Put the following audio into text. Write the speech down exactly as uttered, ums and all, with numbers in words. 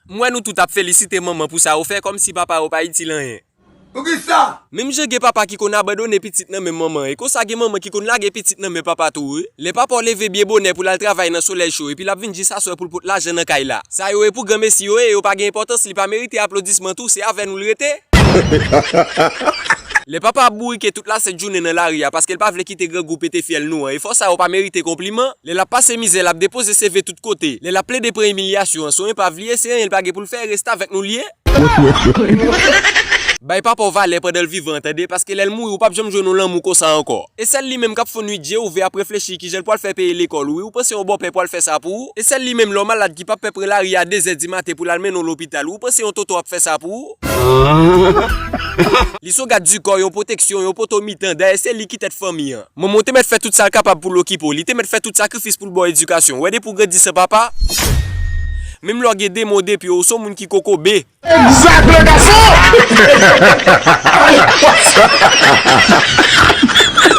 M wè nou tout ap felisite manman pou sa yo fè, kòmsi papa yo pa itil anyen. Poukisa? Menm jan gen papa ki konn abandone pitit nan men manman, e konsa gen manman ki konn lage pitit nan men papa tou, wi. Lè papa w leve byen bonè pou l al travay nan solèy cho, epi l ap vin jis aswè pou l pot lajan nan kay la. Sa yo e pou granmesi yo ye, yo pa gen enpòtans, li pa merite aplodisman tou, se avè nou l rete. Lè papa ap bourike tout lasent jounen nan lari a, paske l pa vle kite grangou pete fyèl nou an, efò sa yo pa merite konpliman. Lè l ap pase mizè, l ap depoze seve tout kote. Lè l ap plede pran imilyasyon an, se yon epav li ye, se anyen l pa gen pou l fè, e restavèk nou l ye. Bay papa w valè pandan l vivan an, tande, paske lè l mouri, ou p ap janm jwenn yon lanmou konsa ankò. E sèl li menm k ap fè w nwit je ouvè, ap reflechi kijan l pral fè peye lekòl ou, wi, ou panse yon bòpè pral fè sa pou ou? E sèl li menm lè w malad ki p ap pè pran lari a dezè dimaten pou l al mennen w lopital, wi, ou panse yon tonton ap fè sa pou ou? Li se yon gad di kò, yon pwoteksyon, yon poto mitan, dayè se li ki tèt fanmi an. Manman w te mèt fè tout sa l kapab pou l okipe w, li te mèt fè tout sakrifis pou l ba w edikasyon. W wè depi w grandi san papa, menm lè w gen demen w de pye, ou se yon moun ki kokobe. Egzak, le gason!